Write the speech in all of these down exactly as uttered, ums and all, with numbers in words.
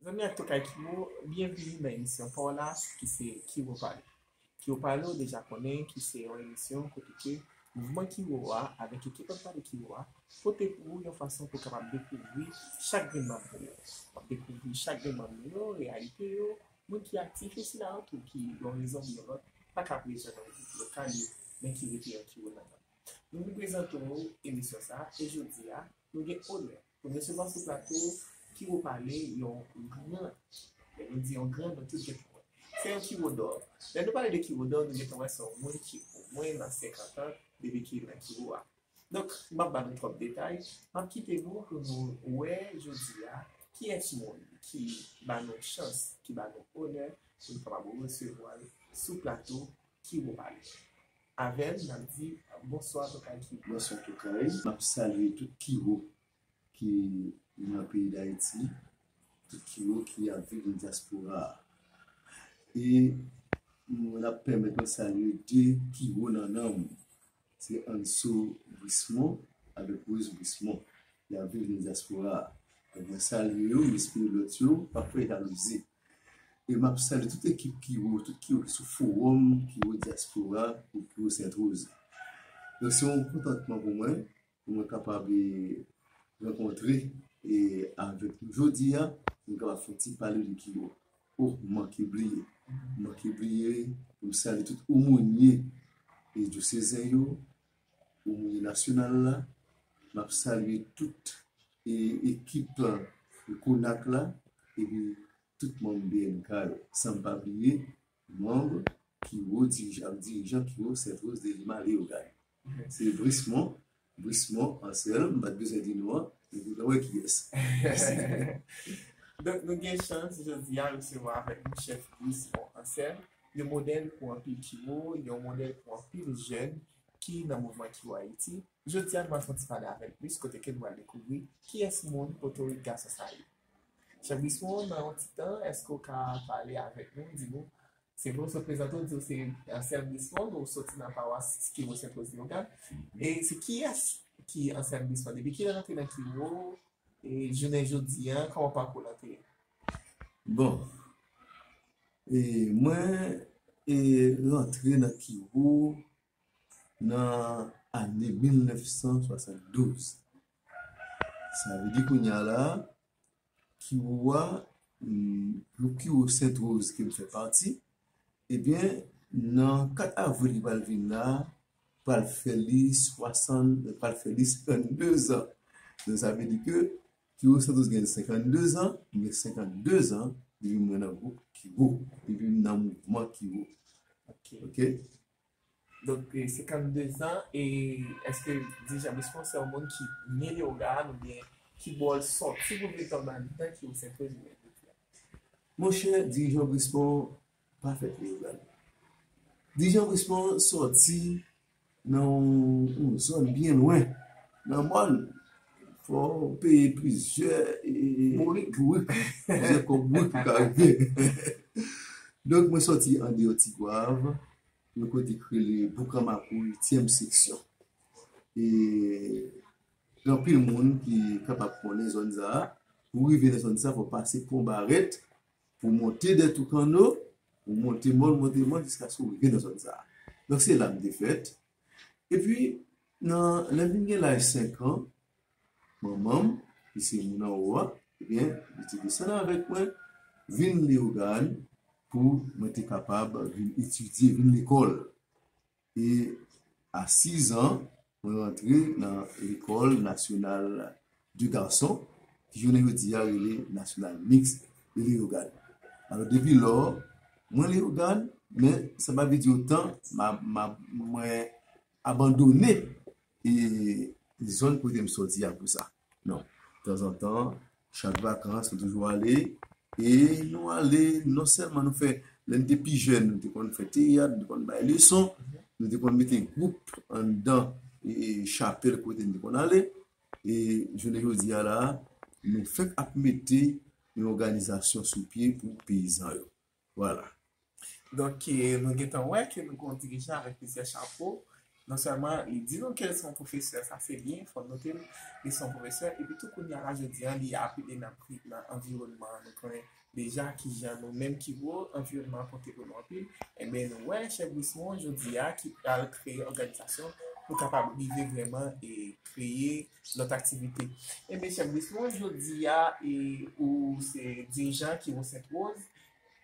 Zanmi ak tokay Kiwo, byenvini nan emisyon pa w la ki se Kiwo Pale. Kiwo Pale, ou deja konnen ki se yon emisyon kote ke mouvman Kiwo a avèk ekip Ann Pale Kiwo a pote pou ou yon fason pou w kapab dekouvri chak grenn manm nou yo. W ap dekouvri chak grenn manm nou yo, reyalite yo, moun ki aktif, e sila yo tou ki yon rezon oubyen yon lòt pa ka ap rejwenn yon ekip lokal yo, men ki rete yon Kiwo nan nanm. Nou vin prezante w emisyon sa a, e jodi a, nou gen onè pou n resevwa sou plato Kiwo Pale yon gran, lè nou di yon gran, nou tout gentan wè. Se yon Kiwo dò. Lè nou pale de Kiwo dò, nou gentan wè se yon moun ki omwen nan senkant an depi ke l nan Kiwo a. Donk, m p ap ba nou twòp detay, m ap kite nou pou nou wè jodi a kiyès moun ki ba nou chans, ki ba nou onè pou nou kapab resevwa l sou plato Kiwo Pale. Avè l, n ap di bonswa, tokay Kiwo. Bonswa, tokay. M ap salye tout Kiwo ki nan peyi Dayiti, tout Kiwo ki ap viv nan dyaspora a. E mwen ap pèmèt mwen salye de Kiwo nan nanm. Se Anso Brismond avèk Rose Brismond. Y ap viv nan dyaspora a. Donk, mwen salye yo, m espere lòt yo p ap fè jalouzi. E m ap salye tout ekip Kiwo, tout Kiwo ki sou fowòm Kiwo Dyaspora pou Kiwo Sentwoz. Donk, se yon kontantman pou mwen, pou mwen kapab, e, rankontre, e, avèk nou jodi a, pou nou kapab fè yon ti pale de Kiwo. O, m manke bliye. M manke bliye pou m salye tout omonye, e, dyosezen yo, omonye nasyonal la. M ap salye tout, e, ekip, e, Konak la, epi tout manm B N K yo, san m pa bliye manm Kiwo, dirijan, dirijan Kiwo Sentwoz de Lima Leyogàn. Se Brismond, Brismond Ansèl, m pa t bezwen di non an, epi nou wè kiyès. Mèsi. Donk, nou gen chans jodi a resevwa avèk nou chèf Brismond Ansèl, yon modèl pou anpil Kiwo, yon modèl pou anpil jèn ki nan mouvman Kiwo Ayiti. Jodi a, nou pral fè yon ti pale avè l plis, kote ke nou pral dekouvri kiyès moun potorik gason sa ye. Chèf Brismond, nan yon ti tan, èske w ka pale avèk nou, di nou, se vre w sot prezante w, di w se Ansèl Brismond, ou soti nan pawas Kiwo Sentwoz Leyogàn. E se kiyès ki Ansèl Brismond? Depi kilè l antre nan Kiwo? E jounen jodi a, kòman pakou l an te ye? Bon, e mwen, e rantre nan Kiwo nan ane mil nèf san swasanndouz. Sa vle di kounye a la, Kiwo a, mm, pou Kiwo Sentwoz ke m fè pati, ebyen, nan kat avril ki pral vin la, pral fè li swasann, pral fè li senkannde zan. Donk, sa vle di ke Kiwo Sentwoz gen senkannde zan, m gen senkannde zan depi mwen nan gwoup Kiwo, depi m nan mouvman Kiwo. Ok. Ok? Donk, e, senkannde zan, e èske Dirijan Brismond se yon moun ki ne Leyogàn oubyen ki bò l sòti pou vin tonbe anndan Kiwo Sentwoz jounen jodi a? Monchè, Dirijan Brismond pa fèt Leyogàn. Dirijan Brismond sòti nan yon, yon zòn byen lwen, nan mòn. Fò w peye plizyè, e, bourik, bourik, plizyè kòb bourik pou ka rive. Donk, mwen sòti andeyò Tigwav, yon kote ki rele Boukanmapou, uityèm seksyon. E gen anpil moun ki kapab konnen zòn sa a. Pou rive nan zòn sa a, fò w pase Pon Barèt, pou w monte Dètoukanno, pou w monte mòn, monte mòn, jiskaske w rive nan zòn sa a. Donk, se la m te fèt. Epi, nan, lè m vin gen laj senk an, manman m, ki se moun anwo a, ebyen, li te desann avèk mwen, vin Leyogàn pou mwen te kapab vin etidye, vin lekòl. E a sis an, mwen rantre nan Lekòl Nasyonal de Gason, ki jounen jodi a rele Nasyonal Miks de Leyogàn. Alò, depi lò, mwen Leyogàn, men sa pa vle di otan m a, m a, mwen abandone, e, zòn kote m sòti a pou sa. Non. Tanzantan, chak vakans, nou toujou ale. E nou ale, non sèlman nou fè, lè n te pi jèn, nou te konn fè teyat, nou te konn bay leson, nou te konn mete gwoup anndan, e, chapèl kote n te konn ale. E jounen jodi a la, nou fèk ap mete yon òganizasyon sou pye pou peyizan yo. Vwala. Donk, e, nou gentan wè ke nou gen yon dirijan avèk plizyè chapo, Non sèlman li di nou ke l se yon pwofesè, sa se byen, fò n note l, li se yon pwofesè, epi tou kounye a la jodi a, li apele nan pri-, nan anviwònman an, nou konnen deja kijan nou menm ki wo, anviwònman an pote pou nou anpil, enben nou wè chèf Brismond jodi a ki pral kreye òganizasyon pou kapab rive vrèman e kreye lòt aktivite. Enben chèf Brismond jodi a e ou se dirijan ki wo Sentwoz,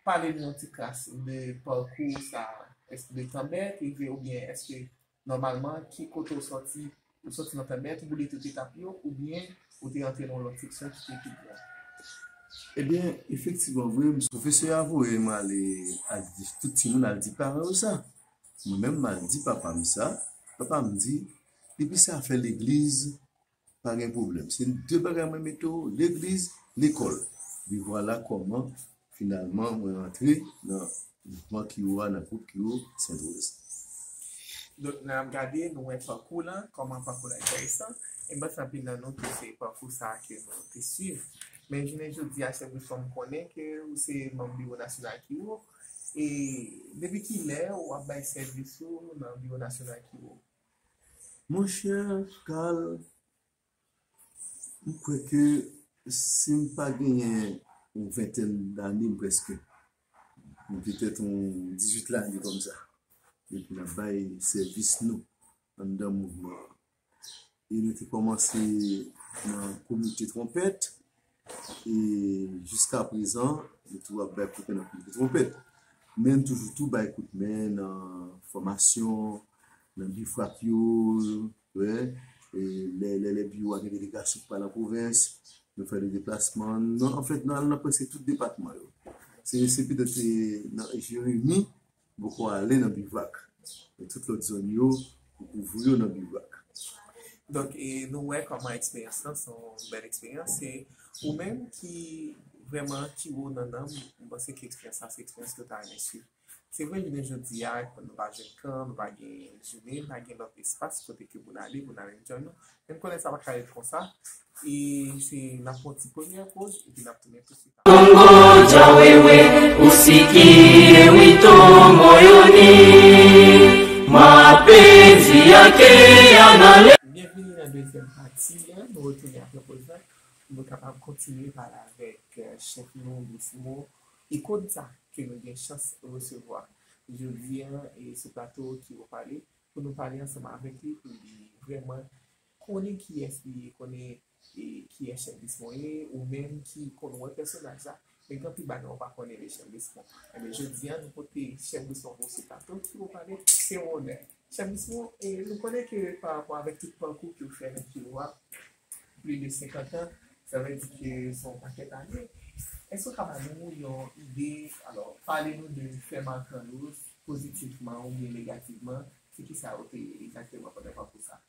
pale nou yon ti kras de pakou sa, èske de tanbèt, rive oubyen èske nòmalman ki kote w sòti, ou sòti nan tanbèt, ou boule tout etap yo, oubyen ou te rantre nan yon lòt seksyon ki te pi gran? Ebyen, efektivman, vre, pwofesè a voye m ale al di tout timoun al di paran yo sa. Mwen menm, m al di papa m sa. Papa m di, depi se afè legliz, pa gen pwoblèm. Se de bagay mwen mete w, legliz, lekòl. Epi vwala kòman, finalman, mwen antre nan mouvman Kiwo a, nan gwoup Kiwo Sentwoz. Donk, lè n ap gade, nou wè pakou lan, kòman pakou lan enteresan. E m panse anpil nan nou tou se pakou sa a ke nou te swiv. Men jounen jodi a, chèf Brismond, m konnen ke ou se manm Biwo Nasyonal Kiwo. E depi kilè w ap bay sèvis ou nan Biwo Nasyonal Kiwo? Monchè Carl, m kwè ke si m pa genyen yon ventèn dane, m prèske. M petèt yon dizuit lane kòmsa. Epi n ap bay sèvis nou anndan mouvman an. E nou te kòmanse nan komite twonpèt, e jiska prezan, nou tou ap bay kout men nan komite twonpèt. Men n toujou tou bay kout men nan fòmasyon, nan bivwak yo, wè, e lè, lè, lè biwo a gen delegasyon ki pral an pwovens, nou fè de deplasman. Non, anfèt, nou al nan prèske tout depatman yo. Se, se petèt, e, nan Jeremi, m poko ale nan bivwak. Men tout lòt zòn yo, ou kouvri yo nan bivwak. Donk, e, nou wè kòman eksperyans lan se yon bèl eksperyans. Se ou menm ki vrèman ki wo nan nanm, m panse ke eksperyans sa se eksperyans ke w ta renmen swiv. Se vre, jounen jodi a, nou pa jwenn kan, nou pa gen jounen, pa gen lòt espas kote ke pou n ale, pou n al enjoy nou. Men m konnen sa pa ka ret konsa. E se, n ap pran yon ti premyè poz, epi n ap tounen tousuit. Tongo Jawewe, usikie wito moyoni, mapenzi yake yanale. Byenvini nan dezyèm pati a, nou retounen apre poz la, pou nou kapab kontinye pale avèk, eh, chèf nou, Brismond, ikòn sa ke nou gen chans resevwa jodi a, e sou plato Kiwo Pale, pou nou pale ansanm avèk li, pou li vrèman konnen kiyès li ye, konnen, e, kiyès chèf Brismond ye, ou menm ki konn wè pèsonaj la, men gen anpil bagay ou pa konnen de chèf Brismond. Enben, jodi a, nou pote chèf Brismond pou sou plato, Kiwo Pale, se yon onè. Chèf Brismond, e nou konnen ke pa rapò avèk tout pakou ke w fè nan Kiwo a, plis de senkant an, sa vle di ke se yon pakèt ane. Èske w ka ba nou yon ide, alò, pale nou de fè makan yo, pozitivman oubyen negativman, se kisa yo te ye egzakteman pandan pakou sa?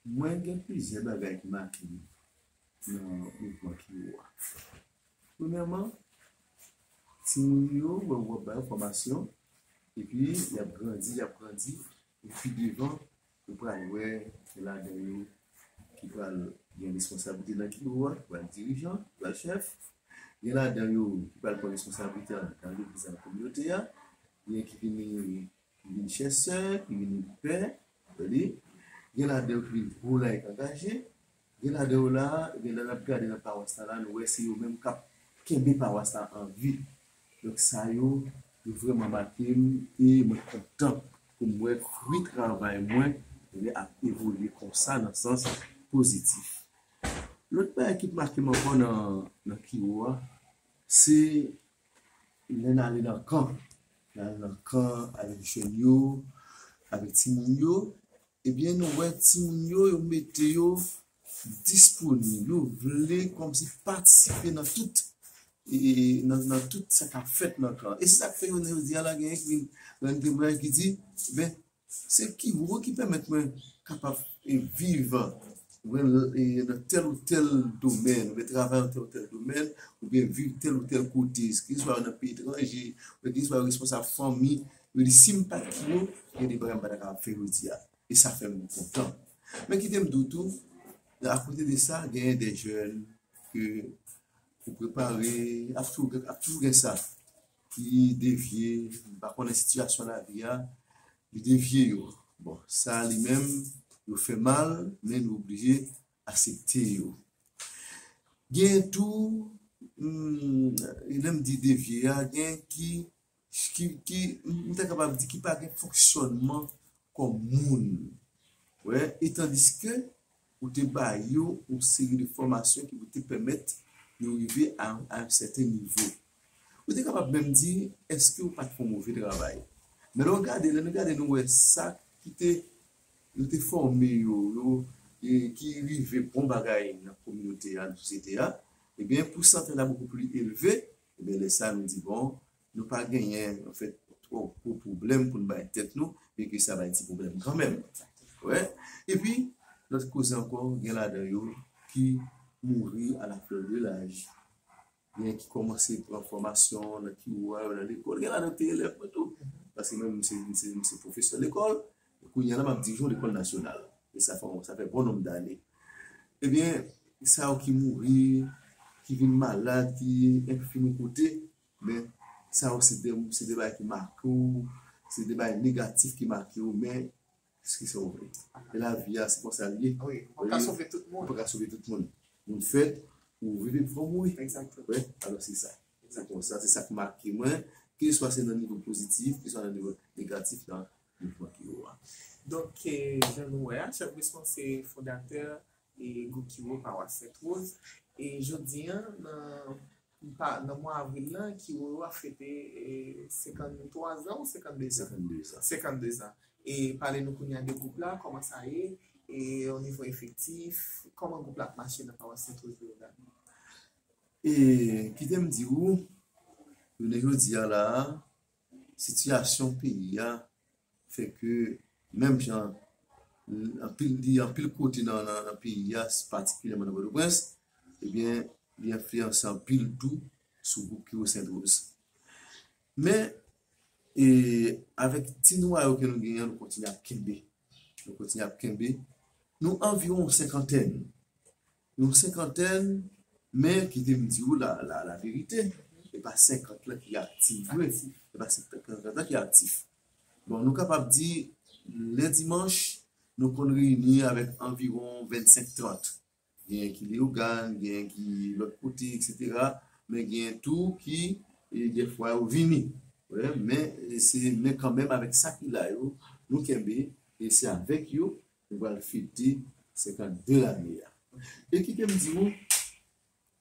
Mwen gen plizyè bagay ki make m nan mouvman Kiwo a. Premyèman, timoun yo, w ap ba yo fòmasyon, epi y ap grandi, y ap grandi, e pi devan, ou pral wè gen ladan yo ki pral gen responsablite nan Kiwo a, ki pral dirijan, ki pral chèf. Gen ladan yo ki pral pran responsablite nan legliz la, nan kominote a. Gen ki vini, ki vin chèsè, ki vin pè, tande. Gen ladan yo ki vin gwo la, ki angaje. Gen ladan yo la, gen lè n ap gade nan pawas la, la, nou wè se yo menm k ap kenbe pawas la an vi. Donk, sa yo, yo vrèman make m, e mwen kontan pou m wè fwi travay mwen, tande, ap evolye konsa nan sans pozitif. Lòt bagay ki make m ankò nan, nan Kiwo a, se lè n ale nan kan. Lè n ale nan kan avèk jèn yo, avèk timoun yo, ebyen, nou wè timoun yo, yo mete yo disponib, yo vle kòmsi patisipe nan tout, e, nan, nan tout sa k ap fèt nan kan. E se sa k fè jounen jodi a la, genyen ki vin rann temwayaj ki di, ben, se Kiwo ki pèmèt mwen kapab, e, viv, mwen, e, nan tèl ou tèl domèn, oubyen travay nan tèl ou tèl domèn, oubyen viv tèl ou tèl kote, keseswa nan peyi etranje, oubyen keseswa responsab fanmi, yo di si m pa t Kiwo, gen de bagay m pa ta kapab fè jodi a. E sa fè m kontan. Men kite m di w tou, akote de sa, genyen de jèn ke ou prepare, ap toujou, ap toujou gen sa, ki devye, m pa konnen sitiyasyon lavi a, li devye yo. Bon, sa li menm, yo fè mal, men nou oblije aksepte yo. Gen tou, hmm, e lè m di devye a, gen ki, ki, ki, m ta kapab di ki pa gen fonksyònman kòm moun. Wè, e tandiske ou te ba yo yon seri de fòmasyon ki pou te pèmèt yo rive a, a yon sèten nivo. Ou te kapab menm di, èske ou pa t fè yon move travay? Men lè w gade, lè nou gade, nou wè sa ki te, yo te fòme yo, yo, e ki rive bon bagay nan kominote a, nan sosyete a, ebyen, pousantaj la bokou pli elve, ebyen, lè sa nou di, bon, nou pa genyen, anfèt, twò gwo pwoblèm pou n bay tèt nou, byenke sa bay ti pwoblèm kanmenm. Wè. Epi, lòt koze ankò, gen ladan yo ki mouri à la fleur de l'âge. Gen ki kòmanse pran fòmasyon nan kiwo a, nan lekòl. Gen ladan yo te elèv mwen tou. Paske mwen, m se, m se, m se pwofesè lekòl. Kounye a la, m ap dirije yon lekòl nasyonal. E sa fè, sa fè bon nonb dane. Ebyen, sa yo ki mouri, ki vin malad, ki enfime kote, men sa yo se de, se de bagay ki make w, se de bagay negatif ki make w, men èske sa w vle? E lavi a, se konsa l ye. Wi, ou pa ka sove tout moun. Ou pa ka sove tout moun. Moun fèt, ou viv epi fò mouri. Egzakteman. Wè, alò se sa. Se konsa, se sa k make mwen, keswa se nan nivo pozitif, keswa nan nivo negatif nan mouvman kiwo a. Donk, eh, jan nou wè a, Chèf Brisson se fondatè e gwoup kiwo pawas Sent Woz. E jodi a, nan, pa, nan mwa avril la, kiwo yo ap fete, eh, senkanntwa zan ou senkanndezan? Senkanndezan. Senkanndezan. E pale nou kounye a de gwoup la, kòman sa ye, e o nivo efektif, kòman gwoup la ap mache nan pawas Sent Woz Leyogàn? E kite m di ou, jounen jodi a la, sitiyasyon peyi a fè ke menm jan anpil, li anpil kote nan, nan, nan peyi a, patikilyèman nan Pòtoprens, ebyen, li enfliyanse anpil tou sou gwoup kiwo Sent Woz. Men, e, avèk ti nwayo ke nou genyen, nou kontinye ap kenbe. Nou kontinye ap kenbe. Nou anviwon yon senkantèn. Yon senkantèn, men kite m di w la, la, la verite, e pa senkant lan ki aktif vre. E pa senkant lan ki aktif. Bon, nou kapab di, lè dimanch, nou konn reyini avèk anviwon vennsenk trant. Genyen ki Leyogàn, genyen ki lòt kote, etsetera. Men genyen tou ki, e, dèfwa yo vini. Wè, men, e, se, men kanmenm avèk sa ki la yo, nou kenbe, e se avèk yo, nou pral fete senkannde lane a. E kite m di w,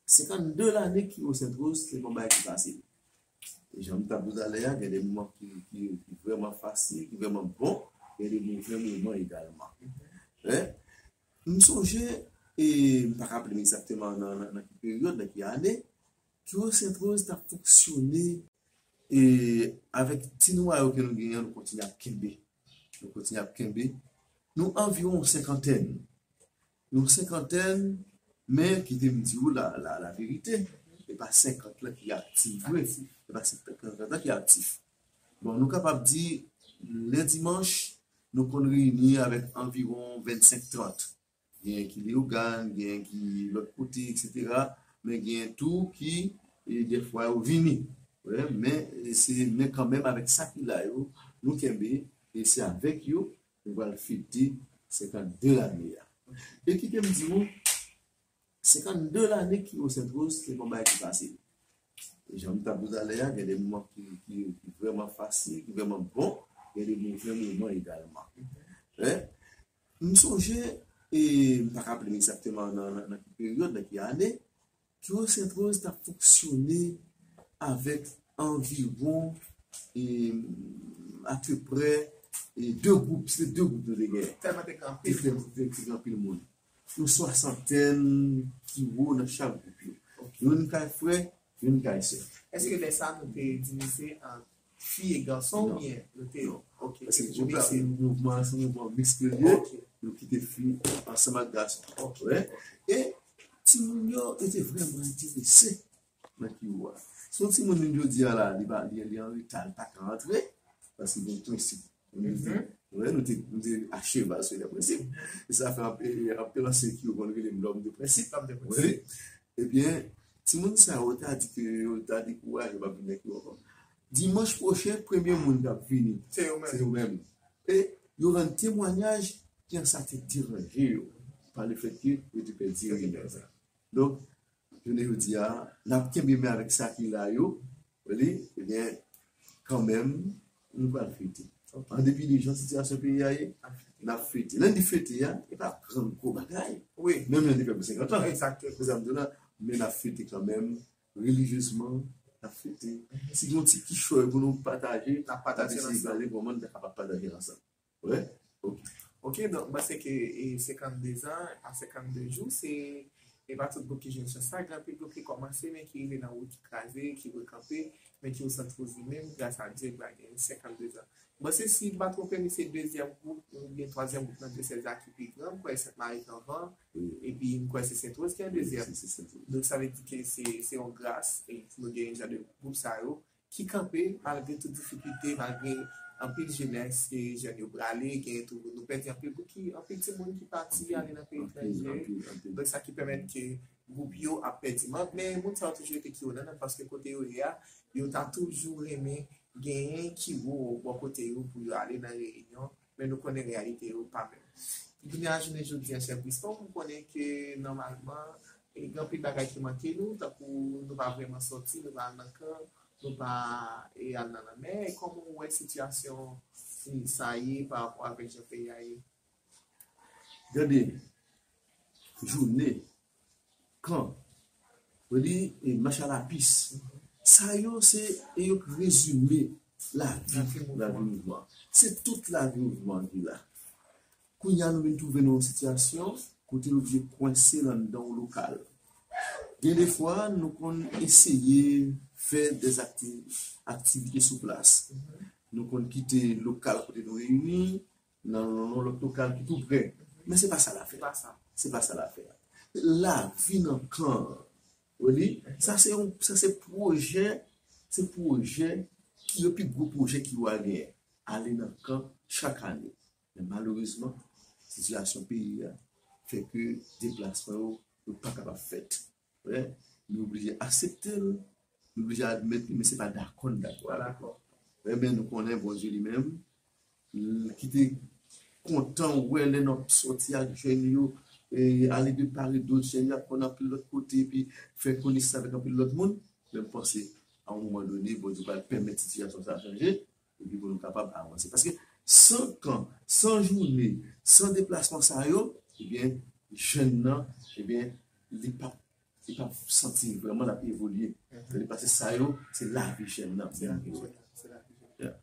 senkannde lane kiwo Sent Woz, se pa yon bagay ki fasil. E jan m t ap di w talè a, gen de moman ki, ki, ki vrèman fasil, ki vrèman bon, gen de move moman egalman. Hein? M sonje, e m pa ka raple m egzakteman nan, nan, nan ki peryòd, nan ki ane, kiwo Sent Woz t ap fonksyone, e avèk ti nwayo ke nou genyen, nou kontinye ap kenbe. Nou kontinye ap kenbe. Nou anviwon yon senkantèn. Yon senkantèn, men kite m di w la, la, la verite, e pa senkant lan ki aktif vre. E pa senkant lan ki aktif. Bon, nou kapab di, lè dimanch, nou konn reyini avèk anviwon vennsenk trant. Genyen ki Leyogàn, genyen ki lòt kote, etsetera. Men genyen tou ki, e, dèfwa yo vini. Wè, men, e, se, men kanmenm avèk sa ki la yo, nou kenbe, e se avèk yo, nou pral fete senkannde lane a. E kite m di w, senkannde lane kiwo Sent Woz, se pa yon bagay ki fasil. E jan m t ap di w talè a, gen de moman ki, ki, ki vrèman fasil, ki vrèman bon, gen de move moman egalman. Hein? M sonje, e m pa ka raple m egzakteman nan, nan, nan ki peryòd, nan ki ane, kiwo Sent Woz t ap fonksyone avèk anviwon, e, apeprè, e, de gwoup, se de gwoup nou te genyen. Tèlman te gen anpil moun. Te, te, te, te gen anpil moun. Yon swasantèn kiwo nan chak gwoup yo. Ok. Youn kay frè, youn kay sè. Èske lè sa a nou te divize an fi e gason oubyen nou te... Non. Ok, se pou mesye. Paske gwoup la, mouvman an se mouvman miks ke l ye, ok, nou kite fi ansanm ak gason. Ok. Wè. E timoun yo, yo te vrèman enterese nan kiwo a. Se yon timoun, menm jodi a la, li pa, li, li an reta, li pa ka antre, paske gen prensip. Nou te, mhm, wè, nou te, nou te acheval sou le prensip. E sa fè anp-, e, anpil ansyen kiwo konn rele m lòm de prensip. Lòm de prensip. Wi. Ebyen, timoun sa yo ta di ke yo ta dekouraje, yo p ap vin nan kiwo ankò. Dimanch pwochen, premye moun k ap vini, se yo menm. Se yo menm. E yo rann temwayaj kijan sa te deranje yo pa lefètke yo te pèdi reyinyon sa. Donk, jounen jodi a, n ap kenbe men avèk sa ki la yo, wi, ebyen, kanmenm, nou pral fete. An depi de jan sitiyasyon peyi a ye, n ap fete. Lè n di fete a, e pa gran gwo bagay. Wi. Menm lè n te fè pou senkant an. Egzakteman. Se sa m di w la, men n ap fete kanmenm, relijyezman, n ap fete. Si gen yon ti kichòy pou nou pataje, n ap pataje l ansanm. N ap eseye gade kòman n ta kapab pataje l ansanm. Wi. Ok. Ok, donk, m panse ke e, senkannde zan a senkannde jou, se e pa tout gwoup ki jwenn chans sa, gen anpil gwoup ki kòmanse, men ki rive nan wout ki kraze, ki rekanpe, men ki resantwoz li menm, gras a Dye, li pral gen senkannde zan. M panse, si m pa twonpe m, se dezyèm gwoup oubyen twazyèm gwoup nan dyosèz la ki pi gran, m kwè Sent Mari t anvan, epi m kwè se Sent Woz ki an dezyèm. Donk, sa vle di ke se, se yon gras, e, pou nou gen jan de gwoup sa yo, ki kanpe malgre tout difikilte, malgre anpil jenès, e, jèn yo prale, gen tou, nou pèdi anpil gwoup ki, anpil timoun ki pati ale nan peyi etranje. Donk, sa ki pèmèt ke gwoup yo ap pèdi manm, men moun sa yo toujou rete ki yo nan nan, paske kote yo ye a, yo ta toujou renmen genyen ki wo bò kote yo pou yo ale nan reyinyon, men nou konnen reyalite yo pa menm. Kounye a, jounen jodi a, chèf Briston, m konnen ke nòmalman, e, gen anpil bagay ki manke nou, tankou nou pa vrèman sòti, nou pa al nan kan, nou pa, e, al nan lanmè. E kòman w wè sitiyasyon sa ye pa rapò avèk jan peyi a ye? Gade, jounen, kan, wi, e, mach a lapis. Sa yo, se, e yo k rezime lavi, lavi mouvman. Se tout lavi mouvman ki la. Kounye a, nou vin twouve nou yon sitiyasyon kote nou oblije kwense anndan yon lokal. Gen de fwa, nou konn eseye fè de akti-, aktivite sou plas. Nou konn kite lokal kote nou reyini, nan, nan, nan lòt lokal ki tou pre. Men se pa sa l ap fè. Se pa sa l ap fè. Lavi nan kan an, wi, sa se yon, sa se pwojè, se pwojè ki yo pi gwo pwojè ki yo a genyen. Ale nan kan chak ane. Men malerezman, sitiyasyon peyi a fè ke deplasman yo, yo pa kapab fèt. Wi, nou oblije aksepte l, nou oblije admèt li, men se pa dakò n dakò avèk li. Wi, men nou konnen Bondye li menm, l-, ki te kontan wè lè n ap sòti ak jèn yo, e, ale de pare dòt, jèn yo ap konn anpil lòt kote, epi fè konesans avèk anpil lòt moun. Men m panse, a yon moman done, Bondye pral pèmèt sitiyasyon sa a chanje, epi pou nou kapab avanse. Paske san kan, san jounen, san deplasman sa yo, ebyen, jèn nan, ebyen, li p ap, li p ap santi vrèman l ap evolye. Li pase sa yo, se lavi jèn nan. Se lavi jèn nan, se lavi jèn nan.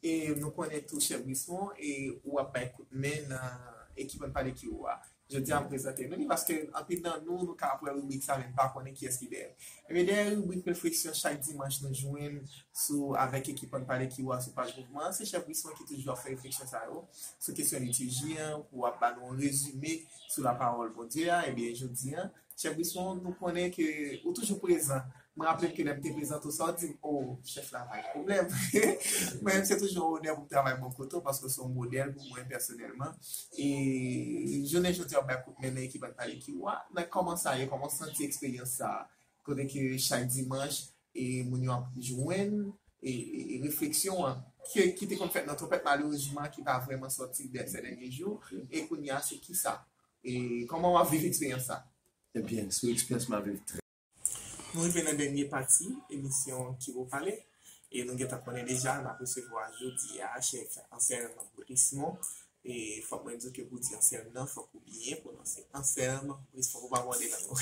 E nou konnen tou, chèf Briston, e ou ap bay kout men nan ekip Ann Pale Ki Wo a. Jodi a, m prezante nou li, paske anpil nan nou, nou ka ap wè ribrik sa, men n pa konnen kiyès ki dèyè l. Ebyen, dèyè ribrik refleksyon chak dimanch nou jwenn sou, avèk ekip Ann Pale Ki Wo a sou paj mouvman an, se chèf Briston ki toujou ap fè refleksyon sa yo sou kesyon litiji an, pou ap ba nou yon rezime sou lapawòl Bondye a. Ebyen, jodi a, chèf Briston, nou konnen ke ou toujou prezan. Mwen raple m ke lè m te prezante w sa, w di m, "O, chèf la pa gen pwoblèm." Mwen menm, se toujou yon onè pou m travay bò kote w, paske w se yon modèl pou mwen pèsonèlman. E jounen jodi a, w ap bay kout men nan ekip Ann Pale Ki Wo a. Nan kòman sa ye, kòman w santi eksperyans sa a? Kote ke chak dimanch, e moun yo ap jwenn, e, e, e refleksyon an, ki, ki te konn fèt nan twonpèt, malerezman, ki pa vrèman sòti dè-, sè dènye jou. E kounye a, se kisa? E kòman w ap viv eksperyans sa? Ebyen, se yon eksperyans m ap viv trè Nou rive nan dènye pati emisyon Ki Vo Pale. E nou gentan konnen deja, n ap resevwa jodi a chèf Anselme Brismond. E fòk mwen di w ke pou di Anselme nan, fòk ou byen pwononse Anselme Brismond, pou pa mòde lang ou.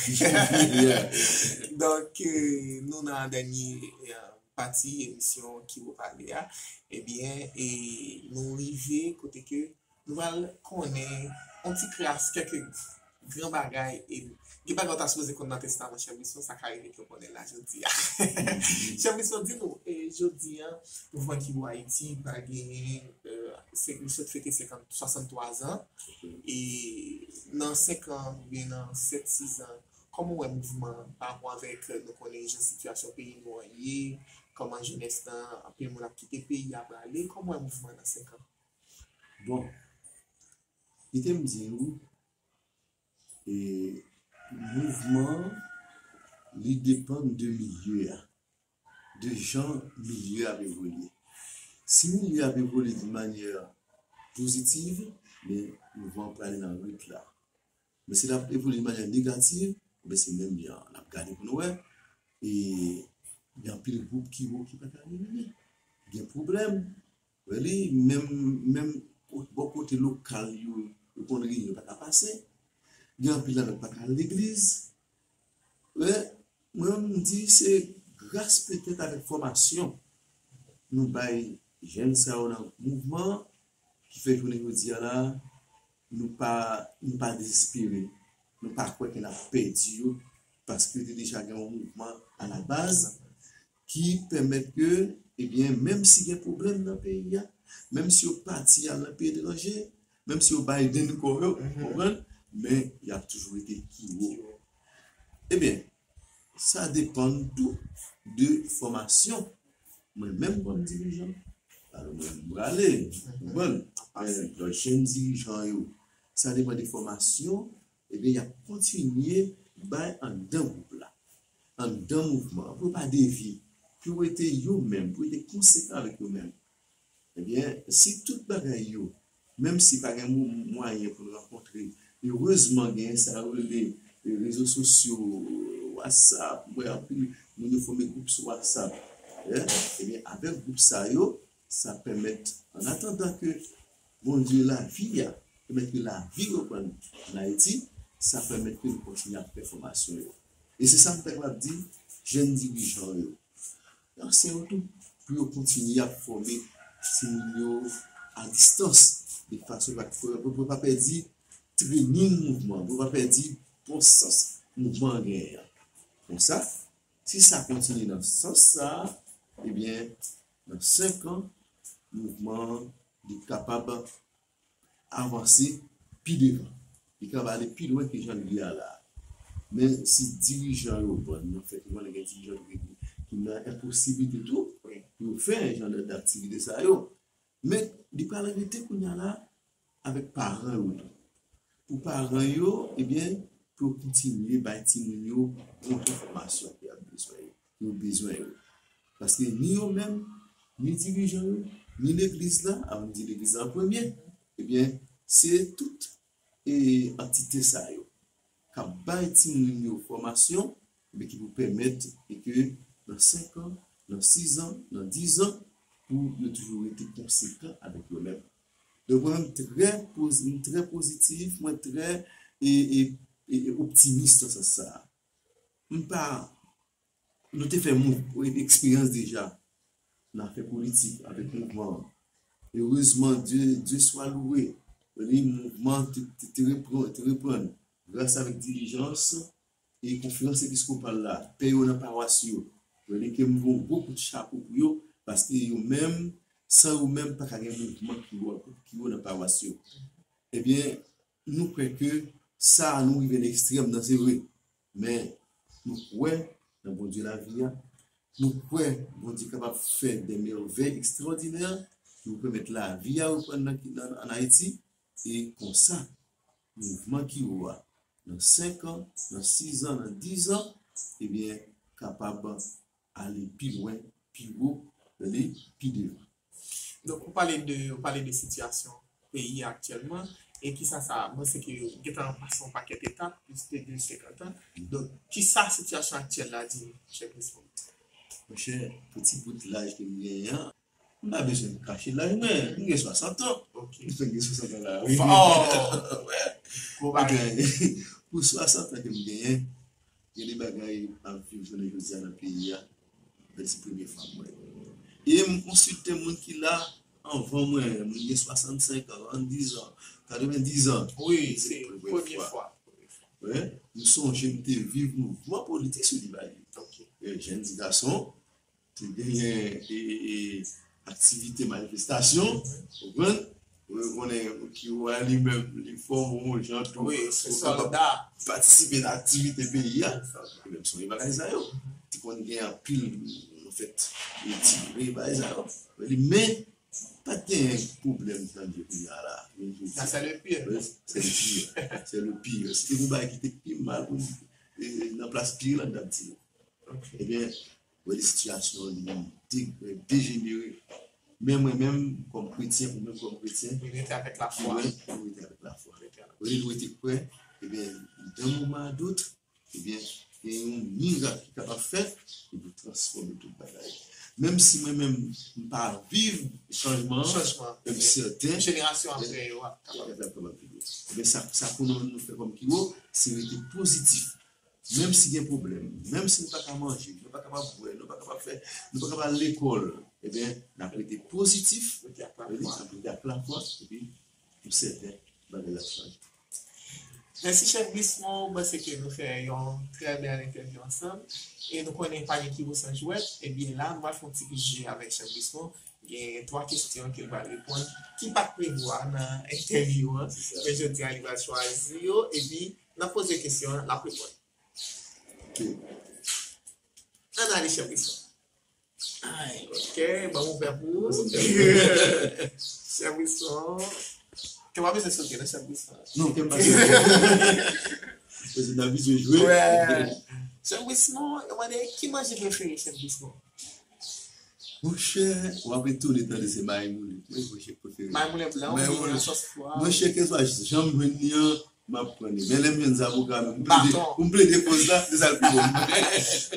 Donk, e, nou nan dènye, e, pati emisyon Ki Vo Pale a. Ebyen, e, nou rive kote ke nou pral konnen yon ti kras kèk gran bagay, e gen bagay w ta sipoze konn nan testaman, chèf Brismond, sa ka rive ke w konnen la jodi a. Chèf Brismond, di nou, e, jodi a, mouvman Ki Vo Ayiti pral genyen, e, se, li sot fete senkant, swasanntwa zan, e nan senk an, oubyen nan sèt, sis zan, kòman w wè mouvman an pa rapò avèk, e, nou konnen jan sitiyasyon peyi nou an ye, kòman jenès lan, anpil moun ap kite peyi a prale, kòman w wè mouvman an nan senk an? Bon, kite m di w, e, mouvman an, li depann de milye a, de jan milye a ap evolye. Si milye a ap evolye de manyè pozitiv, men mouvman an prale nan rit la. Men si l ap evolye de manyè negativ, men se menm jan an. N ap gade pou nou wè. E gen anpil gwoup kiwo ki pa ka reyini. Gen pwoblèm. Wè li, menm, menm bò kote lokal yo, yo konn reyini, yo pa ka pase. Gen anpil avèk pa ka al legliz. Wè, mwen, m di se gras petèt avèk fòmasyon nou bay jèn sa yo nan mouvman an ki fè jounen jodi a la, nou pa, nou pa dezespere. Nou pa kwè ke n ap pèdi yo, paske te deja gen yon mouvman alabaz ki pèmèt ke, ebyen, menm si gen pwoblèm nan peyi a, menm si yo pati al nan peyi etranje, menm si yo Biden kò yo, konprann, men y ap toujou rete kiwo. Ebyen, sa depann tou de fòmasyon. Mwen menm kòm dirijan, alò mwen m prale, konprann, men lòt jèn dirijan yo, sa depann de fòmasyon, ebyen, y ap kontinye bay anndan gwoup la, anndan mouvman an, pou yo pa devye, pou yo rete yo menm, pou yo rete konsekan avèk yo menm. Ebyen, si tout bagay yo, menm si pa gen mo-, mwayen pou n rankontre, erezman genyen sa yo rele, e, rezo sosyo, WhatsApp, m wè anpil moun yo fòme gwoup sou WhatsApp. Ebyen, avèk gwoup sa yo, sa pèmèt, an atandan ke Bondye lavi a, pèmèt ke lavi reprann an Ayiti, sa pèmèt ke nou kontinye ap fè fòmasyon yo. E se sa m fèk ap di jèn dirijan yo. Ansyen yo tou, pou yo kontinye ap fòme timoun yo a distans, de fason pou, pou, pou pa pèdi trening mouvman, pou pa pèdi bon sans mouvman an genyen an. Konsa, si sa kontinye nan sans sa a, ebyen, nan senk an, mouvman an li kapab avanse pi devan. Li kapab ale pi lwen ke jan l ye a la a. Men si dirijan yo, bon, nou fèk konnen gen dirijan ki, ki nan enposiblite tou pou yo fè jan d-, daktivite sa yo. Men li pral rete kounye a la avèk paran yo tou. Pou paran yo, ebyen, pou yo kontinye bay timoun yo bon enfòmasyon ke y ap bezwen yo, ke yo bezwen yo. Paske ni yo menm, ni dirijan yo, ni legliz la, a, m di legliz la an premye, ebyen, se tout, e, antite sa yo k ap bay timoun yo fòmasyon, ebyen, ki pou pèmèt e ke nan senk an, nan sis an, nan dis an, pou yo toujou rete konsekan avèk yo menm. Donk, mwen menm, trè poz-, m trè pozitif, mwen trè, e, e, e, e optimis nan sans sa a. M pa, nou te fè mou-, eksperyans deja nan afè politik avèk mouvman an. Erezman, Dye, Dye swa louwe, li, mouvman an te, te, te reprann, te reprann gras avèk dilijans e konferans episkopal la, pè yo nan pawas yo, yo li ke m voye yon gwo kout chapo pou yo, paske yo menm, san yo menm, pa ka gen mouvman ki yo, ki yo nan pawas yo. Ebyen, nou kwè ke sa a nou rive nan ekstrèm nan, se vre. Men, nou kwè nan Bondye lavi a. Nou kwè Bondye kapab fè de mèvèy ekstrawòdinè ki pou pèmèt lavi a reprann nan, nan, ann Ayiti. E konsa, mouvman kiwo a, nan senk an, nan sis an, nan dis an, ebyen, kapab ale pi lwen, pi wo, ale pi devan. Donk, ou pale de, ou pale de sitiyasyon peyi a aktyèlman, e kisa sa, mwen se ke yo gentan pase yon pakèt etap, plis de, de senkant an. Donk, kisa sitiyasyon aktyèl la di nou, chè Crespo? Monchè, pou ti bout laj ke m genyen an, m pa bezwen kache laj mwen, m gen swasant an. Ok. M gen swasant an la, wi. Oh! Wè. Gwo bagay. Ebyen, pou swasant an ke m genyen, gen de bagay m ap viv jounen jodi a nan peyi a, m di premye fwa m wè. E m konsilte moun ki la anvan mwen, moun gen swasannsenk an, swasanndis an, katrevendis an. Wi, se premye fwa. Wi, m sonje m te viv mouvman politik sou Libayi. Ok. E, jèn ti gason, te genyen, e, e, aktivite manifestasyon, ou konprann? Ou konnen ki wè li menm, li fòme yon jan tou, wi, se pou kapab sòlda, patisipe nan aktivite peyi a. Sòlda. Menm sonje bagay sa yo. Te konn gen anpil, anfèt, e tire bagay sa yo. Men, pa t gen pwoblèm tande kounye a la. Sa, c'est le pire. Wi, c'est le pire. C'est le pire. Si te gen bagay ki te pi mal pou, e, nan plas pire la, m t ap di. Ok. Ebyen, wè, sitiyasyon an li menm de-, dejenere. Men mwen menm, kòm kretyen, ou menm kòm kretyen, nou rete avèk lafwa. Nou rete avèk lafwa. Olye nou rete kwè, ebyen, nan moman dout, ebyen, gen yon mirak ki kapab fèt, ki pou transfòme tout bagay. Menm si mwen menm, m pa viv chanjman an, men m sèten, jenerasyon apre yo ap kapab viv. Ebyen, sa, sa pou nou, nou fè kòm kiwo, se rete pozitif. Menm si gen pwoblèm, menm si nou pa ka manje, nou pa kapab bwè, nou pa kapab fè, nou pa kapab al lekòl, ebyen, n ap rete pozitif, n ap rete ak lafwa, epi m sèten bagay la ap chanje. Mèsi, chèf Bismon. Mwen panse ke nou fè yon trè bèl entèvyou ansanm. E nou konnen pa gen kiwo san jwèt. Ebyen, la, nou pral fè yon ti jeu avèk chèf Bismon. Gen twa kesyon ke l pral reponn, ki pa t prevwa nan entèvyou an. Men jodi a, li pral chwazi yo. Epi, n ap poze kesyon an, l ap reponn. Ok. Ann ale, chèf Bismon. Ay, ok, ban m ouvè pou ou. Chèf Bismon. Ke w pa bezwen sote, non, chèf Bismon. Non, ke m pa sote. Paske n ap bezwen jwe. Chèf Bismon, yo mande, ki manje prefere chèf Bismon? Monchè, w ap etone tande se mayi moulen. Wi, monchè, prefere. Mayi moulen blan, mayi moulen, sòs pwa. Monchè, kèlkeswa jan m jwenn li an, m ap pran li. Men lè m jwenn zaboka menm, m plede, m plede koz la, se sa l pi bon.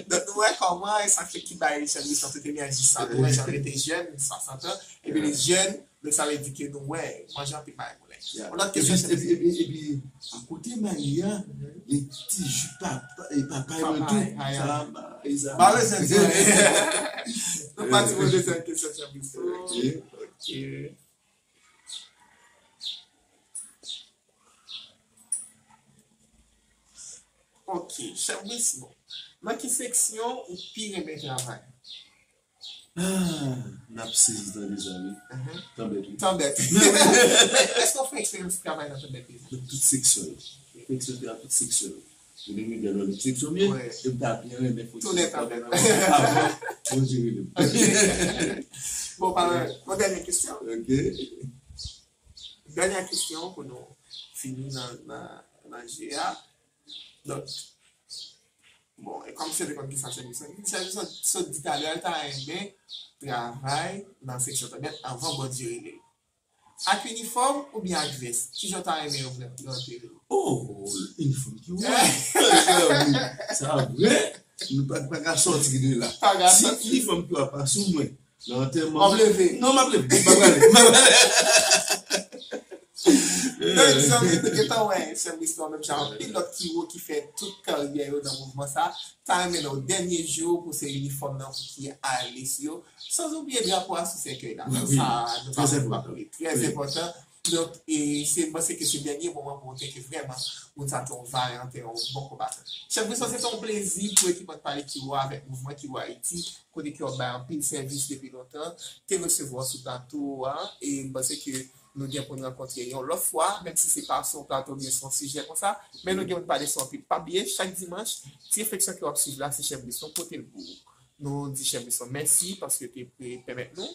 Donk, nou wè kòman e sa k fè ki bay chèf Bismon tout enèji sa. Nou wè jan l rete jèn, swasant an, epi li jèn, donk sa vle di ke nou wè, manje anpil mayi moulen. Yon lòt kesyon, chèf Bismon. Epi, epi, epi, akote mayi a, gen ti ji papay mwen tou. Sa, mayi sa. Pa bezwen di anyen. Nou pati pou dezyèm kesyon, chèf Bismon. Ok. Ok. Ok, chèf Bismon. Nan ki seksyon ou pi renmen travay? Ah, n ap sezi tande sa, wi. Tanbèt, wi. Tanbèt. Men, men, men, men, èske w fè eksperyans travay nan tanbèt deja? Nan tout seksyon yo. Fè eksperyans nan tout seksyon yo. Mwen menm, nan tout seksyon m ye, e m ta byen renmen fè eksperyans travay nan tanbèt avan Bondye rele m. Ok. Bon, pa, yon dènye kesyon. Ok. Dènye kesyon pou nou fini nan, nan, nan jeu a. Donk, bon, e kòm se te konn ki sa chèf Bismon, chèf Bismon sot di talè a, l ta renmen travay nan seksyon tanbèt avan Bondye rele l. Ak inifòm oubyen ak vès? Ki jan w ta renmen yo vle yo antere w? Oh, inifòm ki wè. Sa vre. Nou pa, pa ka sòti de la. Si inifòm ki wè pa sou mwen, nan antèman. W ap leve. Non, m ap leve. M pa prale. M pa prale. Donk, zanmi, nou gentan wè, chèf Bismon menm jan anpil lòt kiwo ki fè tout karyè yo nan mouvman sa, ta renmen nan dènye jou pou se inifòm nan ki ale sou yo, san oubliye drapo a sou sèkèy la. Wi, sa, nou pa, trè enpòtan. Trè enpòtan. Donk, e, se, m panse ke se dènye moman pou montre ke vrèman, moun sa te yon vayan, te yon bon konbatan. Chèf Bismon, se te yon plezi pou ekip Ann Pale Kiwo avèk mouvman Kiwo Ayiti, kote ke w ap bay anpil sèvis depi lontan, te resevwa w sou plato a, e m panse ke nou gen pou n rankontre yon lòt fwa, menm si se pa sou yon plato oubyen sou yon sijè konsa, men nou gen pou n pale sou anpil. Pa bliye, chak dimanch, ti refleksyon ke w ap swiv la, se chèf Bismon pote l pou ou. Nou di chèf Bismon mèsi paske te pèmèt nou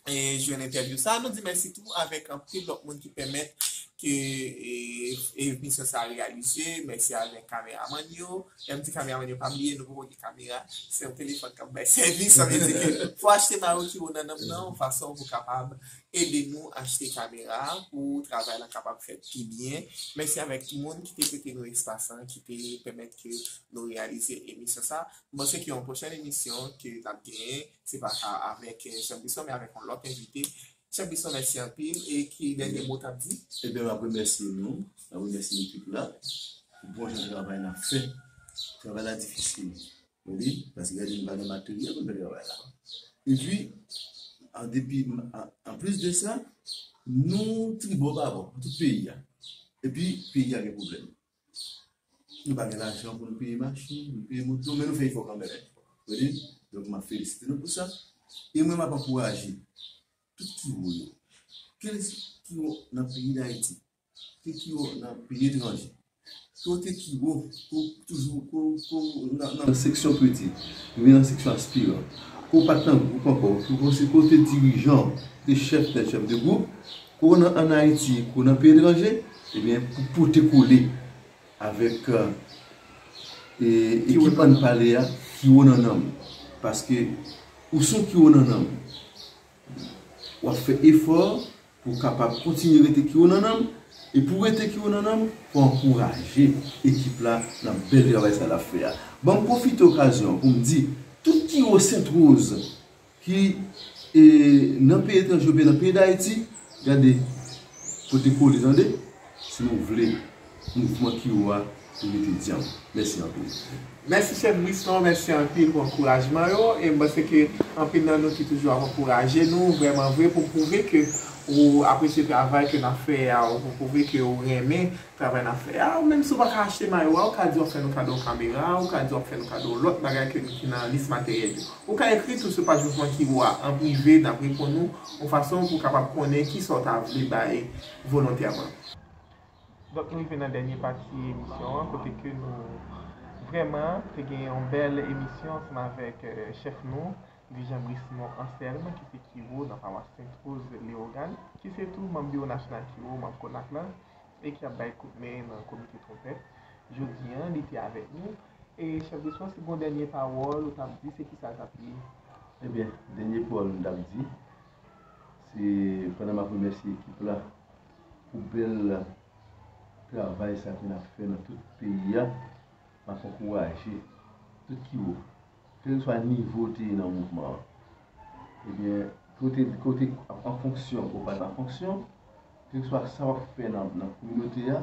e, jwenn entèvyou sa. Nou di mèsi tou avèk anpil lòt moun ki pèmèt ke, e, e, emisyon sa a reyalize. Mèsi avèk kameramann yo. Lè m di kameramann yo, pa bliye, nou poko gen kamera. Se yon telefòn k ap bay sèvis. Sa vle di ke fò w achte Maroc Hero nan nonm nan, yon fason pou kapab ede nou achte kamera, pou travay la kapab fèt pi byen. Mèsi avèk moun ki te prete nou espas lan, ki te pèmèt ke nou reyalize emisyon sa. M panse ke yon pwochèn emisyon ke n ap genyen, se pa ka avèk, eh, Jean Bisson, men avèk yon lòt envite. Jean Bisson, mèsi anpil. E ki dènye mo w t ap di? Ebyen, m ap remèsye nou, m ap remèsye ekip la pou bon jan travay n ap fè. Travay la difisil. Wi, paske gade, nou pa gen materyèl pou n fè travay la. Epi, an depi, an, anplis de sa, nou tribò pa bò, nan tout peyi a. Epi, peyi a gen pwoblèm. Nou pa gen lajan pou nou peye machin, nou peye moto, men nou fè efò kanmenm. Wi, donk, m ap felisite nou pou sa. E mwen, m ap ankouraje tout kiwo yo. Kèleskwa kiwo nan peyi Dayiti, ke kiwo nan peyi etranje, ke w te kiwo, ke w toujou, ke w, ke w nan, nan seksyon peti, oubyen nan seksyon aspiran, ke w pa t nan gwoup ankò, ke w se, ke w te dirijan, te chèf tèt, chèf de gwoup, ke w nan, ann Ayiti, ke w nan peyi etranje, ebyen, pou pote kole avèk, e, ekip Ann Pale a, kiwo nan nanm. Paske ou se yon kiwo nan nanm. W ap fè efò pou w kapab kontinye rete Kiwo nan nanm. E pou w rete Kiwo nan nanm, fò w ankouraje ekip la nan bèl travay sa l ap fè a. Ban m pwofite okazyon an pou m di tout Kiwo Sentwoz ki e, nan peyi etranje oubyen nan peyi Dayiti, gade, pote kole, tande, si nou vle mouvman Kiwo a pou rete dyanm. Mèsi anpil. Mèsi chèf Brisson, mèsi anpil pou ankourajman yo. E m panse ke anpil nan nou ki toujou ap ankouraje nou, vrèman vre, pou pwouve ke ou apresye travay ke n ap fè a, ou pou pwouve ke ou renmen travay n ap fè a. Ou menm si w pa ka achte mayo a, ou ka di w ap fè nou kado yon kamera, ou ka di w ap fè nou kado yon lòt bagay ke, ki nan lis materyèl yo. Ou ka ekri tou sou paj Mouvman Kiwo a an prive, n ap reponn ou yon fason pou w kapab konnen kisa w ta vle bay volontèman. Donk, nou rive nan dènye pati emisyon an, kote ke nou vrèman te gen yon bèl emisyon ansanm avèk, eh, chèf nou, Dirijan Brismon Anselme, ki se Kiwo nan pawas Sentwoz Leyogàn, ki se tou manm Biwo Nasyonal Kiwo, manm Konak lan, e ki ap bay kout men nan komite twonpèt. Jodi a, li te avèk nou. E chèf Brismon, si gen yon dènye pawòl ou t ap di, se kisa l t ap ye? Ebyen, dènye pawòl m t ap di, se pandan m ap remèsye ekip la pou bèl travay sa ke n ap fè nan tout peyi a, m ap ankouraje tout Kiwo, kèlkeswa nivo w te ye nan mouvman an, ebyen, ke w te, ke w te an fonksyon, ke w pa t an fonksyon, kèlkeswa sa w ap fè nan, nan kominote a,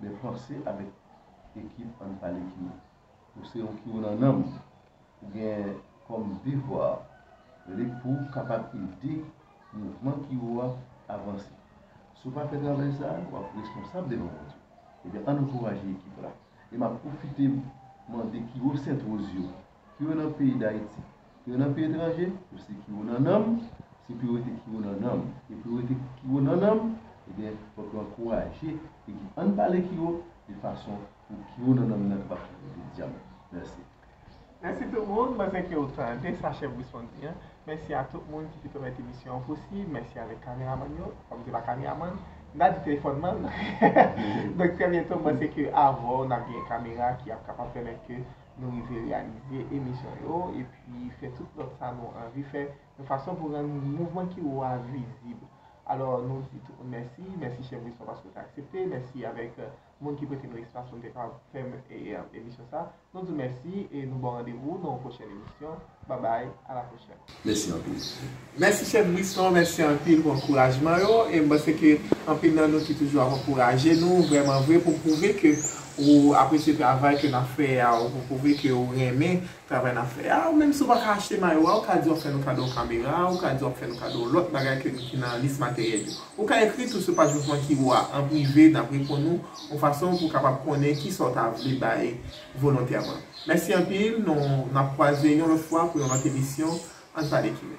men panse avèk ekip Ann Pale Kiwo. Ou se yon Kiwo nan nanm. Ou gen kòm devwa, li pou w kapab ede mouvman Kiwo a avanse. Si w pa fè travay sa a, w ap responsab devan Bondye. Ebyen, ann ankouraje ekip la. E m ap pwofite mande Kiwo Sentwoz yo, Kiwo nan peyi Dayiti, Kiwo nan peyi etranje, yo se Kiwo nan nanm, se pou yo rete Kiwo nan nanm. E pou yo rete Kiwo nan nanm, ebyen, fòk yo ankouraje ekip Ann Pale Kiwo, de fason pou Kiwo nan nanm nan kapab toujou rete dyanm. Mèsi. Mèsi tout moun, mwen se ke w tande sa chèf Brismon di an. Mèsi a tout moun ki te pèmèt emisyon an posib. Mèsi avèk kameramann yo. Fò m di pa kameramann, m ta di telefòn mann. Donk, trè byento, mwen se ke avè w, n ap gen kamera ki ap kapab pèmèt ke nou rive reyalize emisyon yo, epi fè tout lòt sa nou anvi fè, yon fason pou rann mouvman Kiwo a vizib. Alò, nou di tout moun mèsi. Mèsi chèf Brismon paske w te aksepte. Mèsi avèk, eh, moun ki prete nou espas pou nou te kapab fè, eh, eh, emisyon sa. Nou di w mèsi e nou ba w randevou nan yon pwochèn emisyon. Babay, a la pwochèn. Mèsi anpil. Mèsi chèf Brismon, mèsi anpil pou ankourajman yo. E m panse ke anpil nan nou ki toujou ap ankouraje nou, vrèman vre, pou pwouve ke ou apresye travay ke n ap fè a, ou pou pwouve ke ou renmen travay n ap fè a. Ou menm si w pa ka achte mayo a, ou ka di w ap fè nou kado yon kamera, ou ka di w ap fè nou kado yon lòt bagay ke, ki nan lis materyèl yo. Ou ka ekri tou sou paj Mouvman Kiwo a an prive, n ap reponn ou yon fason pou w kapab konnen kisa w ta vle bay volontèman. Mèsi anpil, nou, n ap kwaze yon lòt fwa pou yon lòt emisyon Ann Pale Kiwo.